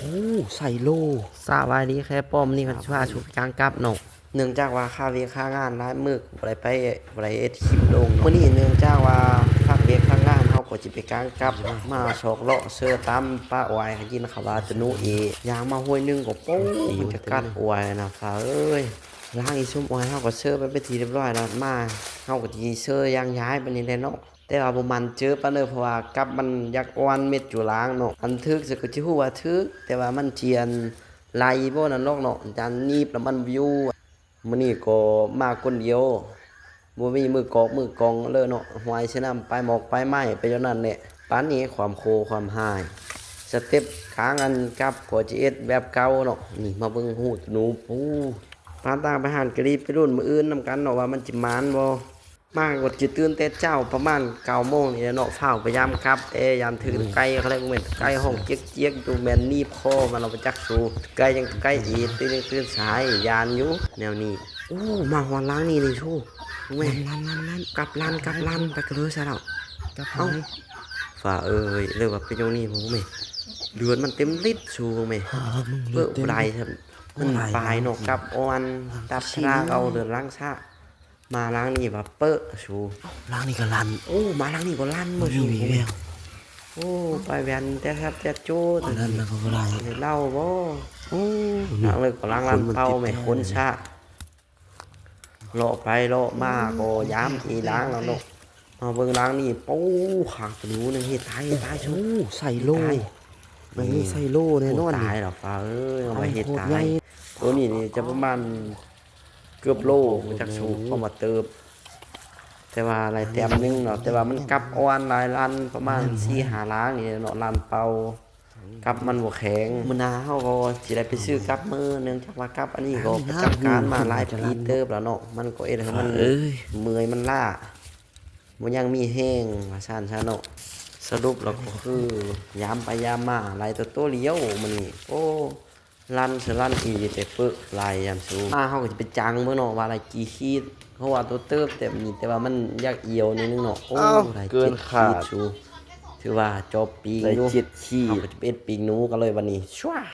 ໂອ້ ໄຊໂລ. ສະບາຍດີແຄ່ປ້ອມນີ້ ມັນຊິພາສູ່ໄປກາງກັບເນາະ. ເນື່ອງຈາກວ່າຄາວຽກຄາງານຫຼາຍມື້ ບໍ່ໄດ້ໄປ ບໍ່ໄດ້ເຮັດຄລິບລົງ. ມື້ນີ້ເນື່ອງຈາກວ່າພັກວຽກພັກງານ ເຮົາກໍຊິໄປກາງກັບ ມາຊອກເລາະເຊີຕາມປ່າອ້ອຍ ກິນເຂົ້າວ່າຕະໜູເອ. ຍ່າງມາຫ້ວຍໜຶ່ງກໍ ໂອ້ ມັນຈະກັດອ້ອຍນະ ຟ້າເອີຍ. ລ້າງອີ່ຊຸມອ້ອຍເຮົາກໍເຊີໄປເປັນທີ່ຮຽບຮ້ອຍແລ້ວ. ມາເຮົາກໍຊິເຊີຢ່າງຍ້າຍບາດນີ້ແຫຼະເນາະ. ແຕ່ວ່າບໍ່ໝັ້ນເຈີປານໃດ ເພາະວ່າກັບມັນຢາກອ່ອນເມັດຢູ່ລ້າງເນາະ. ອັນຖືກຊິກໍຊິຮູ້ວ່າຖືກ ແຕ່ວ່າມັນຊິອັນໄຫຼບໍ່ນັ້ນດອກເນາະ. ຢ້ານໜີບແລ້ວມັນບໍ່ຢູ່. ມື້ນີ້ກໍມາຄົນດຽວ ບໍ່ມີມືກອກມືກອງເລີຍເນາະ. ຫວາຍໃສ່ນ້ຳປາຍໝອກປາຍໄມ້ໄປຢູ່ນັ້ນແຫຼະ. ປານນີ້ຄວາມໂຄຄວາມຮ້າຍ. ສະເຕັບກາງອັນກັບກໍຈະເຮັດແບບເກົ່າເນາະ. ນີ້ມາເບິ່ງຮູດໜູ. ໂອ້ ປານຕ່າງໄປຫານກະລີໄປລຸ້ນມື້ອື່ນນຳກັນເນາະ ວ່າມັນຊິໝານບໍ່. ມາກໍຈະຕື່ນແຕ່ເຊົ້າປະມານເກົ້າໂມງນີ້ແຫຼະເນາະ ຟ້າວພະຍາຍາມກັບ ແຕ່ຢ້ານຖືກໄກ່ ເຂົາເອີ້ນວ່າໄກ່ຮ້ອງຈຽກໆຢູ່ ແມ່ນໜີບຄໍມັນລະບໍ່ຈັກຊູ. ໄກ່ຍັງໄກ່ອີກ ຕື່ນຍັງຕື່ນສາຍ ຢ້ານຢູ່ແນວນີ້. ໂອ້ ມາຮອດຫຼັງນີ້ນີ້ຊູ ເບິ່ງແມ່. ລັນໆໆໆ ກັບລັນກັບລັນ ໄປກັນເລີຍຊະເນາະ. ກັບ ເອົ້າ ເຮົາ ຟ້າເອີຍ ເລີຍວ່າເປັນຢ່າງນີ້ ເບິ່ງແມ່. ເລືອດມັນເຕັມລິດ ຊູ ເບິ່ງແມ່. ເອີ ເບິ່ງ ເບິ່ງຫຼາຍ ມັນປາຍເນາະ ກັບອ່ອນ ຕັບຊະລາເກົ່າ ເລືອດຫຼັງຊະ. ມາຫຼັງນີ້ວ່າເປິະຊູ. ຫຼັງນີ້ກໍລັນ. ໂອ້ ມາຫຼັງນີ້ກໍລັນ ບໍ່ຊູ. ໂອ້ ໄປແວ່ນແຕ່ແທບແຕ່ໂຈ້ ນັ້ນກໍບໍ່ໄດ້ເລົ່າບໍ່. ໂອ້ ຫຼັງເລີຍກໍຫຼັງລັນເປົ່າແມ່ ຄົນຊະ. ເລາະໄປເລາະມາກໍຍາມອີ່ຫຼັງແລ້ວເນາະ. ມາເບິ່ງຫຼັງນີ້ ໂອ້ ຄາກໜູໜຶ່ງ ເຮັດຕາຍ ເຮັດຕາຍຊູ. ໂອ້ ໄຊໂລ. ມັນມີໄຊໂລແນ່ນອນ. ຕາຍແລ້ວປ້າເອີຍ ເອົາໄວ້ເຮັດຕາຍ. ໂຕນີ້ນີ້ຈະປະມານ ເກືອບໂລ ບໍ່ຈັກສູງ ເຂົ້າມາເຕີບ. ແຕ່ວ່າໄດ້ແຕ້ມໜຶ່ງເນາະ ແຕ່ວ່າມັນກັບອ່ອນຫຼາຍລັນ ປະມານສີ່ຫ້າຫຼັງນີ້ເນາະ ລັນເປົ່າ ກັບມັນບໍ່ແຂງ. ມື້ໜ້າເຮົາກໍຊິໄດ້ໄປຊື້ກັບມື້ ເນື່ອງຈາກວ່າກັບອັນນີ້ກໍປະຈຳການມາຫຼາຍປີເຕີບແລ້ວເນາະ ມັນກໍເຮັດໃຫ້ມັນເມື່ອຍ ມັນລ້າ ບໍ່ຍັງມີແຮງວ່າຊັ້ນຊະເນາະ. ສະຫຼຸບແລ້ວກໍຄື ຍາມໄປຍາມມາ ໄລ່ໂຕໆຫຼຽວມື້ນີ້ ໂອ້ ລັນສະລັນອີ່ຫຼີ ແຕ່ເປິະຫຼາຍ ຢ້ານສູງ. ມາເຮົາກໍຊິໄປຈັ່ງເບິ່ງເນາະວ່າໄດ້ກີ່ຂີດ ເພາະວ່າໂຕເຕີບແຕ່ມີ ແຕ່ວ່າມັນຢາກອຽວໜ້ອຍໜຶ່ງເນາະ. ໂອ້ ໄດ້ເຈັດຂີດສູງ ຖືວ່າຈອບປີກຢູ່. ເຮົາກໍຈະໄປເຮັດປີກໜູກັນເລີຍບັດນີ້.